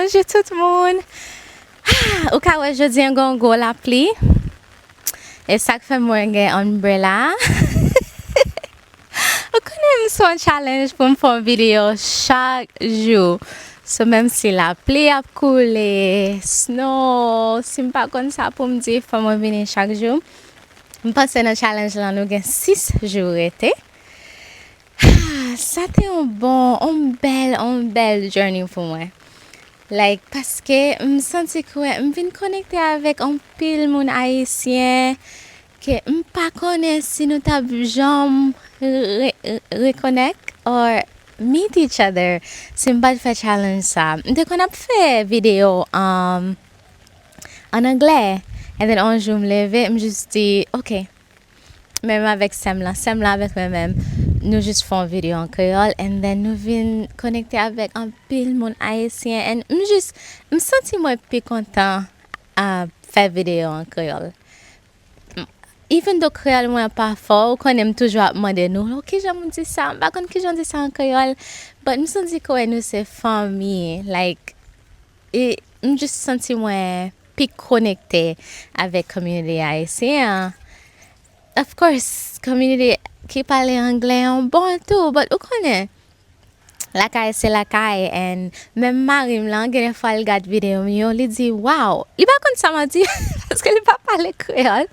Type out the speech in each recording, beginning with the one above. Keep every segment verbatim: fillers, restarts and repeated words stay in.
Bonjou tout moun. Ah, ou ka wè jodi an gon gwo lapli. E sa k fè mwen gen umbrella. Ou konnen m sou yon challenge pou m fè yon videyo chak jou. So, menm si lapli ap koule, snow, si m pa konn sa pou m di, fò mwen vini chak jou. M panse nan challenge lan, nou gen sis jou rete. Ah, sa te yon bon, yon bèl, yon bèl journey pou mwen. Like, paske m santi kwè m vin konekte avèk anpil moun ayisyen ke m pa konnen si nou t ap janm re-, re-, rekonèk or meet each other si m pa t fè challenge sa. M te konn ap fè videyo, um, an anglè. And then, yon jou m leve, m jis di, "Ok." Menm avèk sè m lan, sè m lan avèk mwen menm, nou jis fè yon videyo an kreyòl. And then, nou vin konekte avèk anpil moun ayisyen. And m jis, m santi mwen pi kontan, ah, fè videyo an kreyòl. Even though kreyòl mwen pa fò, ou konnen m toujou ap mande nou, "Oh, kijan m di sa?" M pa konn kijan di sa an kreyòl. But m santi kwè nou se fanmi. Like, e m jis santi mwen pi konekte avèk community ayisyen an. Of course, community ki pale anglè an bon tou, but ou konnen, lakay se lakay, and menm mari m lan, gen de fwa l gad videyo m yo, li di, "Wow!" Li pa konn sa m ap di, paske li pa pale kreyòl,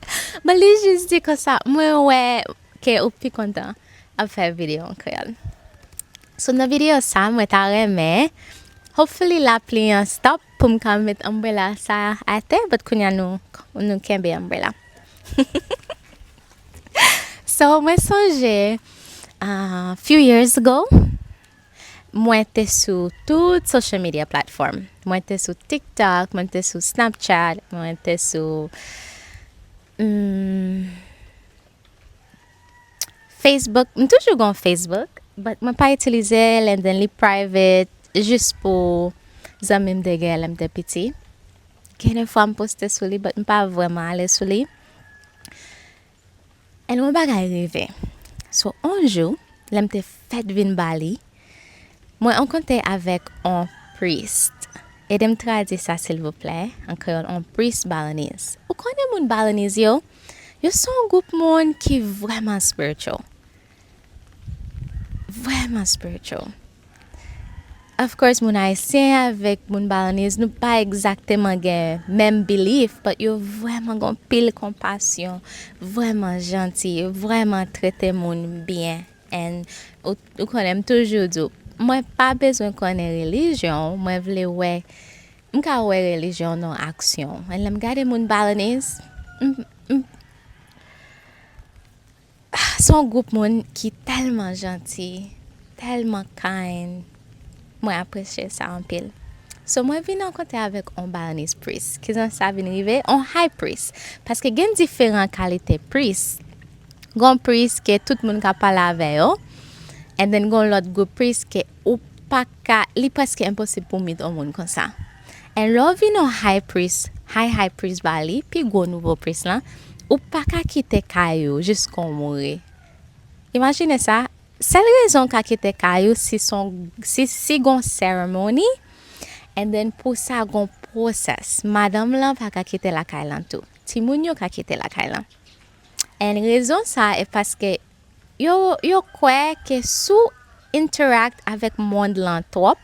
but li jis di konsa, "Mwen wè ke ou pi kontan ap fè videyo an kreyòl." So, nan videyo sa, mwen ta renmen, hopefully, lapli an stop pou m ka met umbrella sa atè, but kounye a nou, nou kenbe umbrella. So, mwen sonje, uh, few years ago, mwen te sou tout social media platform. Mwen te sou TikTok, mwen te sou Snapchat, mwen te sou, hmm, Facebook. M toujou gon Facebook, but mwen pa itilize l, and then li private, jis pou zanmi m te gen lè m te piti. Gen de fwa m poste sou li, but m pa vrèman ale sou li. And yon bagay rive. So, yon jou, lè m te fèk vin Bali, mwen rankontre avèk yon priest. Ede m tradui sa, silvouplè, an kreyòl, yon priest Balinese. Ou konnen moun Balinese yo? Yo se yon gwoup moun ki vrèman spiritual. Vrèman spiritual. Of course, moun ayisyen avèk moun Balinese, nou pa egzakteman gen menm belief, but yo vrèman gen pil konpasyon, vrèman janti, vrèman trete moun byen. And ou, ou konnen, m toujou di w, mwen pa bezwen konnen relijyon w, mwen vle wè, m ka wè relijyon w nan aksyon. And lè m gade moun Balinese, m, m, se yon gwoup moun ki tèlman janti, tèlman kind. Mwen apresye sa anpil. So, mwen vin rankontre avèk yon Balinese priest. Kijan sa vin rive? Yon high priest. Paske gen diferan kalite priest. Gon priest ke tout moun ka pale avè yo. And then gon lòt gwoup priest ke ou pa ka, li prèske enposib pou w meet yon moun konsa. And lè w vin yon high priest, high high priest Bali, pi gwo nivo priest lan, ou pa ka kite kay ou jiska w mouri. Imajine sa, sèl rezon w ka kite kay ou si se yon, si, si gon ceremony, and then pou sa gon process. Madanm lan pa ka kite lakay lan tou. Timoun yo ka kite lakay lan. And rezon sa e paske yo, yo kwè ke si w interact avèk mond lan twòp,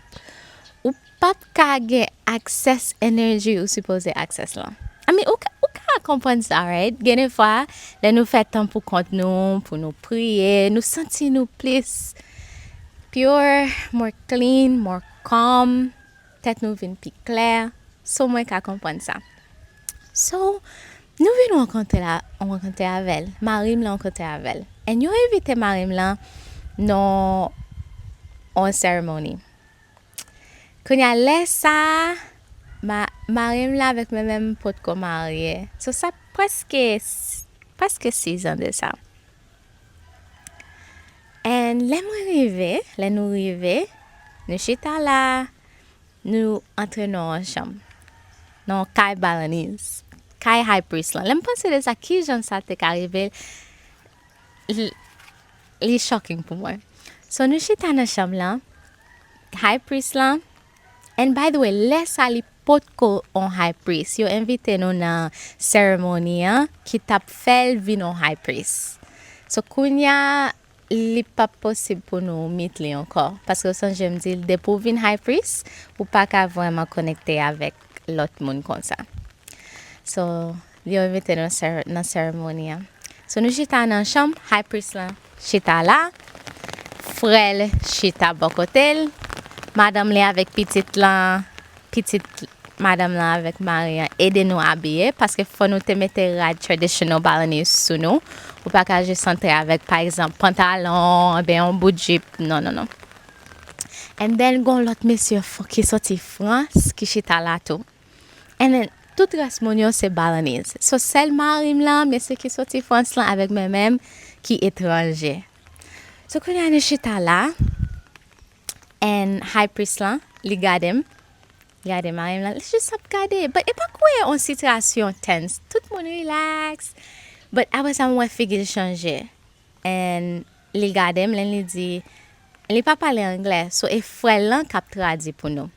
ou p ap ka gen access energy ou sipoze access lan. I mean, ou ka, ou ka konprann sa, right? Gen de fwa, lè nou fè tan pou kont nou, pou nou priye, nou santi nou plis pure, more clean, more calm, tèt nou vin pi klè. So, mwen ka konprann sa. So, nou vin rankontre la, rankontre avè l. Mari m lan rankontre avè l. And yo envite mari m lan nan yon ceremony. Kounye a, lè sa, ma-, mari m lan avèk mwen menm potko marye. So, sa prèske, prèske sis an de sa. And lè mwen rive, lè nou rive, nou chita la, nou antre nan yon chanm, nan yon kay Balinese, kay high priest lan. Lè m panse de sa, kijan sa te ka rive, li, li shocking pou mwen. So, nou chita nan chanm lan, high priest lan, And by the way, lè sa li potko on high priest. Yo envite nou nan ceremony an ki t ap fè l vin on high priest. So kounya li p ap posib pou nou meet li ankò. Paske w sonje m di l, depi w vin high priest, ou pa ka vrèman konekte avèk lòt moun konsa. So, yo envite nou nan ceremony an. So, nou chita nan chanm, high priest lan chita la, frè l chita bò kote l, madanm li avèk pitit lan, pitit madanm lan avèk mari an ede nou abiye, paske fò nou te mete rad traditional Balinese sou nou. Ou pa ka jis antre avèk, pa egzanp, pantalon, oubyen yon bout jip. Non, non, non. And then, gon lòt mesye ki soti Frans ki chita la tou. And then, tout rès moun yo se Balinese. So, sèl mari m lan, mesye ki soti Frans lan avèk mwen menm ki etranje. So, kounye a nou chita la, and high priest lan, li gade m. Li gade mari m lan, li jis ap gade. But e pa kwè yon sitiyasyon tense. Tout moun relax. But apre sa, m wè figi l chanje. And li gade m, li di, li pa pale anglè. So, e frè l lan k ap tradui pou nou.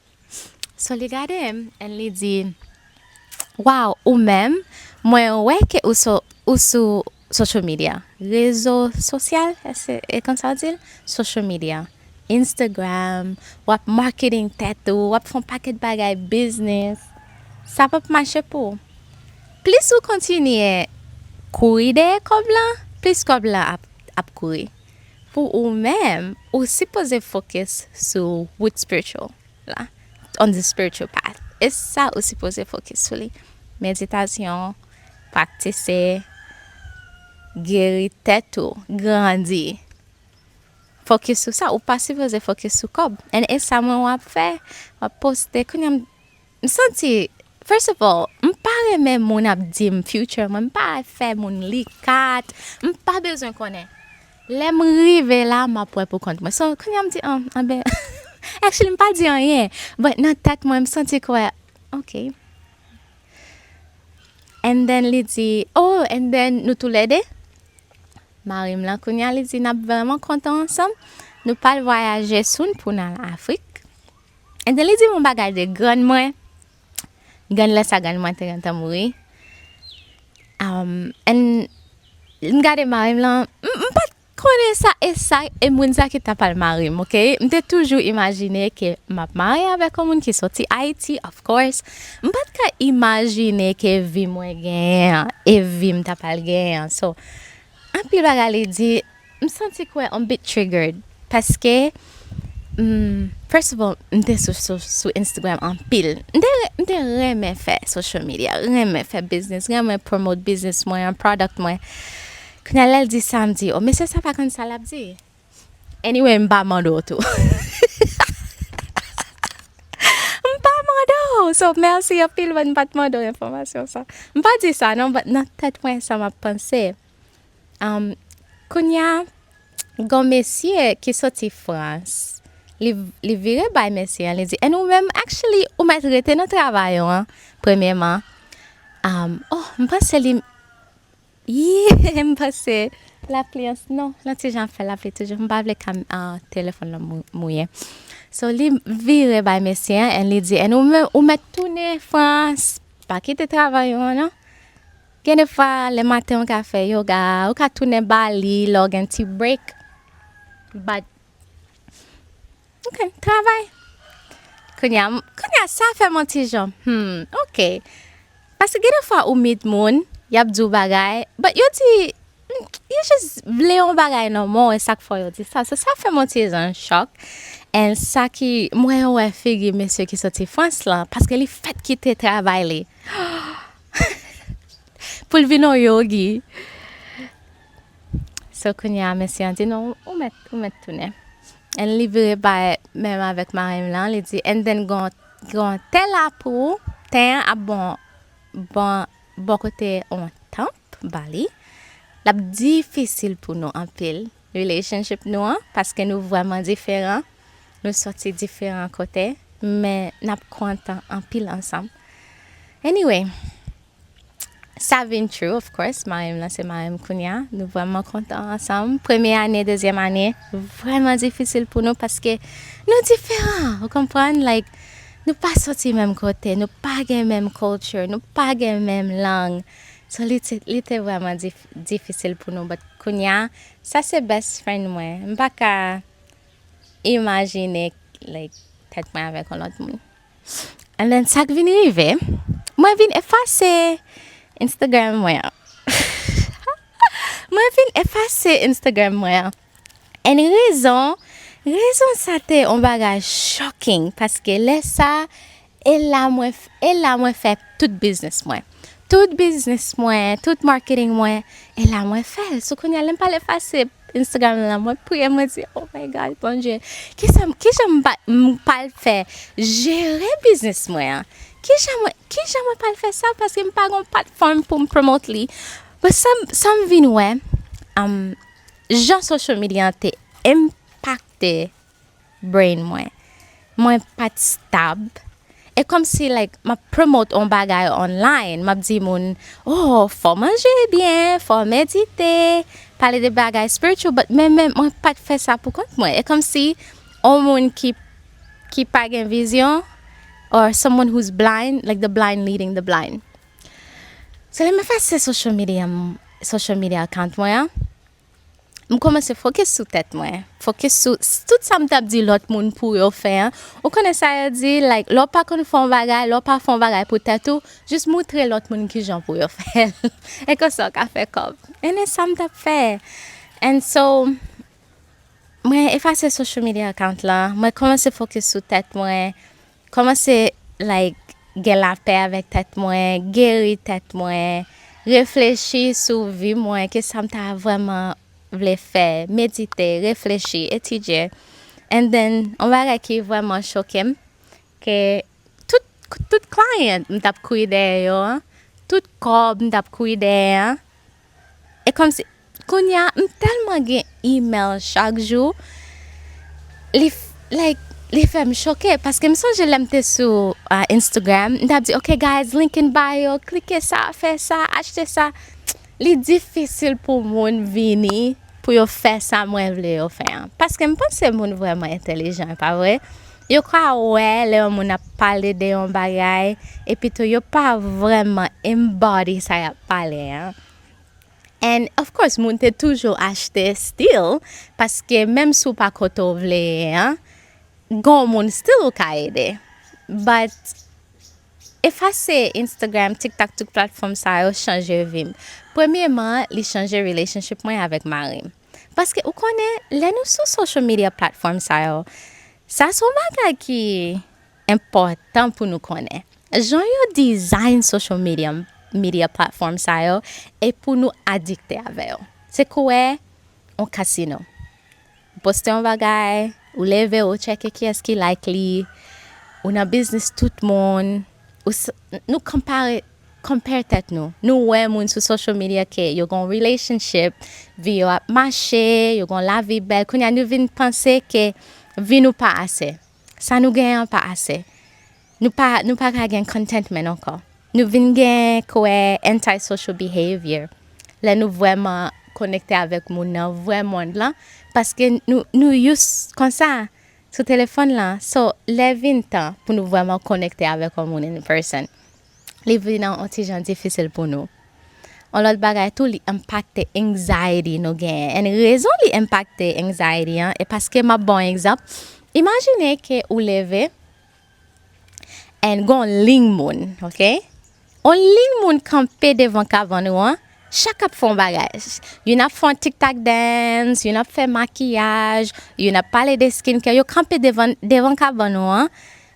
So, li gade m, and li di, "Wow, ou menm, mwen wè ke ou sou, ou sou social media, rezo sosyal, e konsa w di l? Social media, Instagram, w ap marketing tèt ou, w ap fè yon pakèt bagay, business. Sa p ap mache pou ou. Plis ou kontinye kouri dèyè kòb lan, plis kòb lan ap, ap kouri. Pou ou menm, ou sipoze focus sou wout spiritual la, on the spiritual path. E sa ou sipoze focus sou li. Meditasyon, praktise, geri tèt ou, grandi. Focus sou sa, ou pa sipoze focus sou kòb. And e sa mwen w ap fè, w ap poste, kounye a m santi, first of all, m pa renmen moun ap di m future mwen, m pa fè moun li kat, m pa bezwen konnen. Lè m rive la, m ap wè pou kont mwen. So, kounye a m di, oh, anben, actually, m pa di anyen. But nan tèt mwen, m santi kwè, ok. And then li di, oh, and then nou toulède, mari m lan kounye a, li di, n ap vrèman kontan ansanm. Nou pral vwayaje soon pou n al Afrik. And then li di m yon bagay de grann mwen. Grann lè sa, grann mwen te gentan mouri. Um, and m gade mari m lan, m, m pa t konnen sa, e sa, e moun sa ki ta pral mari m, ok? M te toujou imajine ke m ap marye avèk yon moun ki soti Ayiti, of course. M pa t ka imajine ke vi mwen genyen an, e vi m ta pral genyen an. So, anpil bagay li di, m santi kwè on bit triggered. Paske, mm, first of all, m te sou, sou, sou Instagram anpil. M te, m te renmen fè social media, renmen fè business, renmen promote business mwen, product mwen. Kounye a lè l di sa, m di, oh, mesye sa pa konn sa l ap di. Anyway, m pa mande w tou. M pa mande w. So, mèsi anpil, but m pa t mande w enfòmasyon sa. M pa di sa, non, but nan tèt mwen, sa m ap panse. Um, kounye a, gon mesye ki soti Frans, li, li vire bay mesye an, li di, and ou menm, actually, ou mèt rete nan travay ou an, premyèman. Um, oh, m panse li, yeah, m panse lapli an, non, l on ti jan ap fè lapli toujou, m pa vle ka, ah, telefòn lan mou-, mouye. So, li vire bay mesye an, and li di, and ou menm, ou mèt tounen Frans, pa kite travay ou an, non. Gen de fwa, lè maten ou ka fè yoga, ou ka tounen Bali, lè w gen ti break. But, ok, travay. Kounye a, kounye a, sa fè m on ti jan, hmm, ok. Paske gen de fwa ou meet moun, y ap di w bagay, but yo di, yo jis vle yon bagay nan men w, e sa k fè yo di sa. So, sa fè m on ti jan chòk. And sa ki, mwen wè figi mesye ki soti Frans lan, paske li fèk kite travay li. Pou l vin yon yogi. So, kounye a, mesye an di, non, ou mèt, ou mèt tounen. And li vire bay menm avèk mari m lan, li di, and then gon, gon tè la pou ou, tè an ap bon, bon, bò kote yon tanp, Bali. L ap difisil pou nou anpil, relationship nou an, paske nou vrèman diferan. Nou soti diferan kote, men n ap kontan anpil ansanm. Anyway, sa vin true, of course. Mari m lan se mari m kounye a. Nou vrèman kontan ansanm. Premye ane, dezyèm ane, vrèman difisil pou nou paske nou diferan. Ou konprann? Like, nou pa soti menm kote, nou pa gen menm culture, nou pa gen menm lang. So, li te, li te vrèman dif-, difisil pou nou. But kounye a, sa se best friend mwen. M pa ka imajine, like, tèt mwen avèk yon lòt moun. And then, sa k vin rive, mwen vin efase Instagram mwen an. Mwen vin efase Instagram mwen an. And rezon, rezon sa te yon bagay shocking, paske lè sa, e la mwen, f-, e la mwen fè tout biznis mwen. Tout biznis mwen, tout marketing mwen, e la mwen fè l. So kounye a, lè m pral efase Instagram lan, mwen priye, mwen di, "Oh my God, Bondye, ki sa, ki jan m pa, m pral fè jere biznis mwen an? Ki jan mwen, ki jan mwen pral fè sa? Paske m pa gen platform pou m promote li." But sa, sa m vin wè, um, jan social media an te enpakte brain mwen. Mwen pa t stab. E kòmsi, like, m ap promote on bagay online. M ap di moun, "Oh, fò w manje byen, fò w medite, pale de bagay spiritual," but men, men mwen pa t fè sa pou kont mwen. E kòmsi on moun ki, ki pa gen vizyon, or someone who's blind, like the blind leading the blind. So, lè m efase social media, m, social media account mwen an, m kòmanse focus sou tèt mwen. Focus sou s-, tout sa m t ap di lòt moun pou yo fè an. Ou konnen sa yo di, like, lè w pa konn fè yon bagay, lè w pa fè yon bagay pou tèt ou, jis moutre lòt moun kijan pou yo fè l. E konsa w ka fè kòb. And it's sa m t ap fè. And so, mwen efase social media account la, mwen kòmanse focus sou tèt mwen, kòmanse, like, gen lapè avèk tèt mwen, geri tèt mwen, reflechi sou vi mwen, ki sa m ta vrèman vle fè, medite, reflechi, etidye. And then, yon bagay ki vrèman choke m, ke tout, tout client m t ap kouri dèyè yo an, tout kòb m t ap kouri dèyè an, e kòmsi, kounye a, m tèlman gen email chak jou, li f-, like, li fè m choke, paske m sonje lè m te sou, uh, Instagram, m t ap di, "Ok, guys, link in bio, klike sa, fè sa, achte sa." Li difisil pou moun vini, pou yo fè sa mwen vle yo fè an. Paske m panse moun vrèman entèlijan, e pa vre? Yo ka wè lè yon moun ap pale de yon bagay, epi tou yo pa vrèman embody sa y ap pale an. And of course, moun te toujou achte still, paske menm si w pa kote w vle ye an, gon moun still ou ka ede. But efase Instagram, TikTok, tout platfòm sa yo chanje vi m. Premyeman, li chanje relationship mwen avèk mari m. Paske ou konnen, lè nou sou social media platform sa yo, sa se yon bagay ki enpòtan pou nou konnen. Jan yo design social media, media platform sa yo, e pou nou adikte avè yo. Se kwè yon kasino. Ou poste yon bagay, ou leve, ou tcheke kiyès ki like li, ou nan biznis tout moun, ou s-, nou konpare, compare tèt nou. Nou wè moun sou social media ke yo gon relationship, vi yo ap mache, yo gon lavi bèl. Kounye a nou vin panse ke vi nou pa ase. Sa nou genyen an pa ase. Nou pa, nou pa ka gen contentment ankò. Nou vin gen kwè anti-social behavior. Lè nou vrèman konekte avèk moun nan vrè mond lan, paske nou, nou used konsa sou telefòn lan. So, lè vin tan pou nou vrèman konekte avèk yon moun in person, li vin yon ti jan difisil pou nou. Yon lòt bagay tou, li enpakte anxiety nou genyen. And rezon li enpakte anxiety an, e paske m ap ba w yon egzanp. Imajine ke ou leve, and gon ling moun, ok? On ling moun kanpe devan kabann ou an, chak ap fè yon bagay. Youn ap fè yon TikTok dance, youn ap fè makiyaj, youn ap pale de skincare, yo kanpe devan, devan kabann ou an,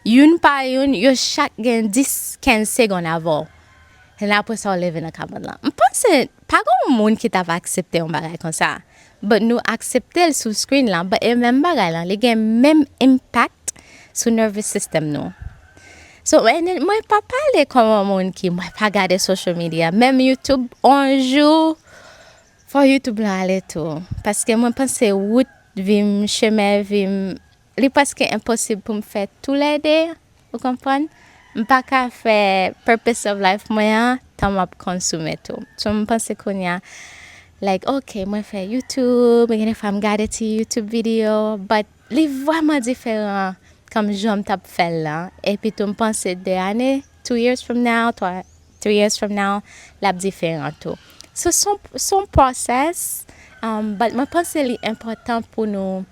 youn pa youn, yo chak gen dis, kenz segonn avè w. And apre sa, w leve nan kabann lan. M panse, pa gen moun ki t ap aksepte yon bagay konsa. But nou aksepte l sou screen lan, but e menm bagay lan, li gen menm impact sou nervous system nou. So, and then, mwen pa pale kòm yon moun ki, mwen pa gade social media. Menm YouTube, on jou, fò YouTube lan ale tou. Paske mwen panse wout vi m, chemen vi m, li prèske enposib pou m fè toulède, ou konprann? M pa ka fè purpose of life mwen an, tan m ap konsome tou. So, m panse kounye a, like, ok, mwen fè YouTube, gen de fwa m gade ti YouTube video, but li vrèman diferan kòm jan m t ap fè l lan. Epi tou, m panse de ane, two years from now, twa, three years from now, l ap diferan tou. So, se yon, se yon process, um, but mwen panse li enpòtan pou nou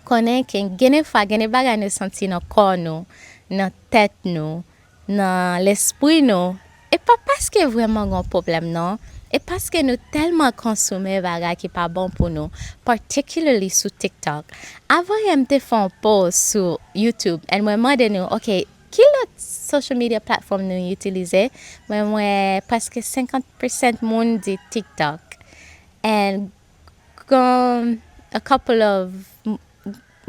konnen ke gen de fwa, gen de bagay nou santi nan kò nou, nan tèt nou, nan lespri nou, e pa paske vrèman gen yon pwoblèm non, e paske nou tèlman konsome bagay ki pa bon pou nou, particularly sou TikTok. Avan yè m te fè yon post sou YouTube, and mwen mande nou, ok, ki lòt social media platform nou itilize? Mwen wè prèske senkant percent moun di TikTok. And gen a couple of m-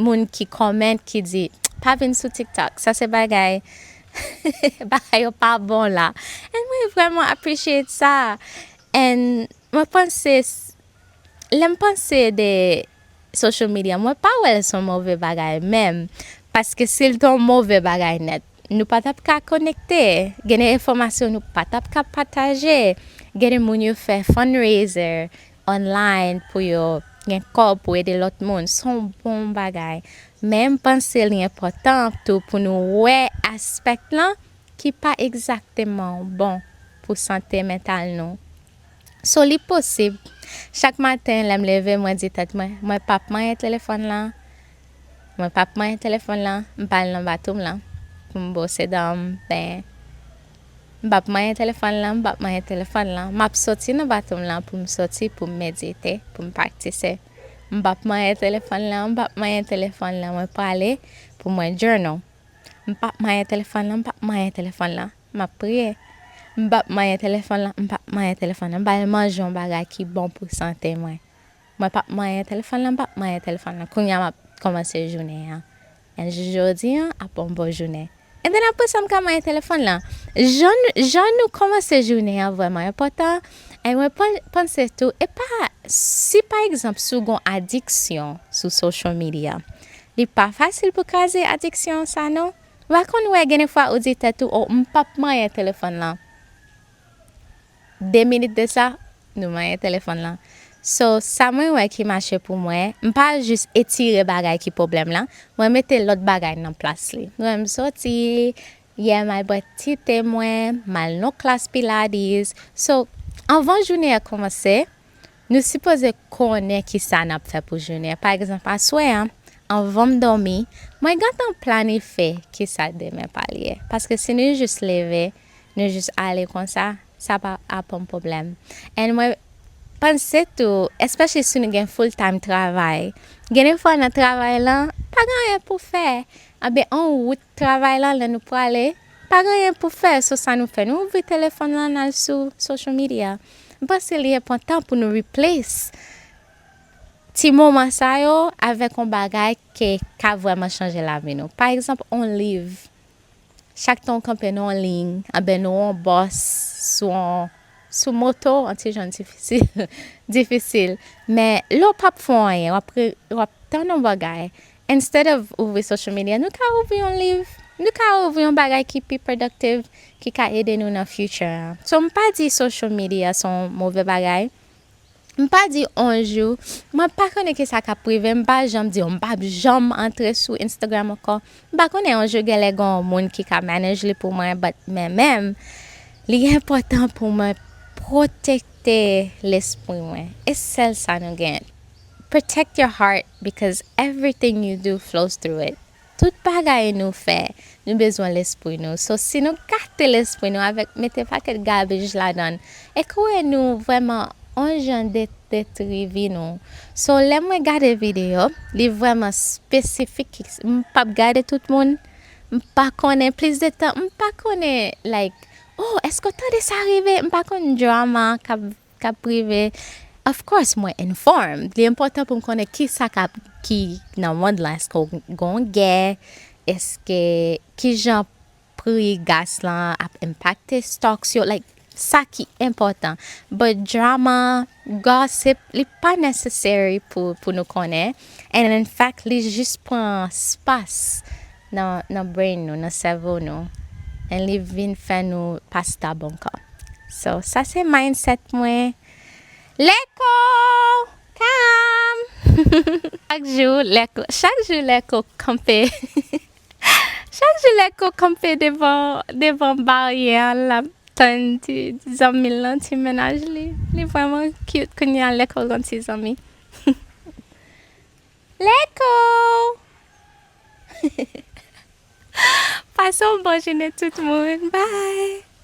moun ki comment, ki di, pa vin sou TikTok, sa se bagay, bagay yo pa bon la. And mwen vrèman appreciate sa. And mwen panse, s- lè m panse de social media, mwen pa wè l se yon move bagay menm, paske si l te yon move bagay nèt, nou pa t ap ka konekte, gen de enfòmasyon nou pa t ap ka pataje, gen de moun yo fè fundraiser online pou yo gen kòb pou ede lòt moun, se yon bon bagay. Men m panse li enpòtan tou pou nou wè aspè lan ki pa egzakteman bon pou sante mental nou. So, li posib. Chak maten, lè m leve, mwen di tèt mwen, mwen p ap manyen telefòn lan. Mwen p ap manyen telefòn lan. M pa al nan bathroom lan pou m bwose dan m, benyen. M p ap manyen telefòn lan, m p ap manyen telefòn lan. M ap soti nan bathroom lan pou m soti, pou m medite, pou m praktise. M p ap manyen telefòn lan, m p ap manyen telefòn lan. Mwen prale pou mwen journal. M p ap manyen telefòn lan, m p ap manyen telefòn lan. M ap priye. M p ap manyen telefòn lan, m p ap manyen telefòn lan. M pral manje yon bagay ki bon pou sante mwen. Mwen p ap manyen telefòn lan, m p ap manyen telefòn lan. Kounye a m ap kòmanse jounen an. And jodi an ap yon bon jounen. And then apre sa, m ka manyen telefòn lan. Jan, jan nou kòmanse jounen an vrèman enpòtan. And mwen pan- panse tou, e pa, si pa egzanp, si w gen yon adiksyon sou social media, li pa fasil pou kraze adiksyon sa non. Ou pa konn wè gen de fwa ou di tèt ou, oh, m p ap manyen telefòn lan. De minit de sa, nou manyen telefòn lan. So, sa mwen wè ki mache pou mwen, m pa jis etire bagay ki pwoblèm lan, mwen mete lòt bagay nan plas li. Mwen m soti, yè m al bwè ti te mwen, m al nan klas Pilates. So, anvan jounen an kòmanse, nou sipoze konnen ki sa n ap fè pou jounen an. Pa egzanp, aswè an, anvan m dòmi, mwen gentan planifye ki sa demen pral ye. Paske si nou jis leve, nou jis ale konsa, sa pa ap yon pwoblèm. And mwen panse tou, especially si nou gen full time travay, gen de fwa nan travay lan, pa gen anyen pou fè. Anben, an wout travay lan, lè nou prale, pa gen anyen pou fè. So, sa nou fè, nou ouvri telefòn lan, n al sou social media. M panse li enpòtan pou nou replace ti moman sa yo avèk yon bagay ke ka vrèman chanje lavi nou. Pa egzanp, yon liv. Chak tan w kanpe nan yon liy, anben nan yon bòs, sou yon, sou moto, yon ti jan difisil, difisil. Men lè w p ap fè anyen, w ap re- w ap tann yon bagay. Instead of ouvri social media, nou ka ouvri yon liv, nou ka ouvri yon bagay ki pi productive, ki ka ede nou nan future an. So, m pa di social media se yon move bagay. M pa di yon jou, mwen pa konnen ki sa k ap rive, m pa janm di, oh, m p ap janm antre sou Instagram ankò. M pa konnen yon jou genlè gen yon moun ki ka manage li pou mwen, but men menm, li enpòtan pou mwen pwotekte lespri mwen. E sèl sa nou gen. Protect your heart because everything you do flows through it. Tout bagay nou fè, nou bezwen lespri nou. So, si nou gate lespri nou avèk mete pakèt gabej ladan l, e kouwè nou vrèman on jan de- detri vi nou. So, lè mwen gade videyo, li vrèman espesifik. M p ap gade tout moun. M pa konnen plis de tan, m pa konnen, like, oh, èske w tande sa rive? M pa konn drama k ap k ap rive. Of course, mwen informed. Li enpòtan pou m konnen ki sa k ap, ki nan mond lan. Èske w gen yon gè? Èske, ki jan pri gas lan ap enpakte stocks yo? Like, sa ki enpòtan. But drama, gossip, li pa necessary pou, pou nou konnen. And in fact, li jis pran espas nan, nan brain nou, nan sèvo nou. And li vin fè nou pa stubborn ankò. So, sa se mindset mwen. Leko! Calm! Chak jou, Leko, chak jou Leko kanpe. Chak jou Leko kanpe devan, devan baryè a, l ap tann ti zanmi l lan, ti mennaj li. Li vrèman cute kounye a, Leko gen ti zanmi. Leko! Pase yon bon jounen tout moun. Bye!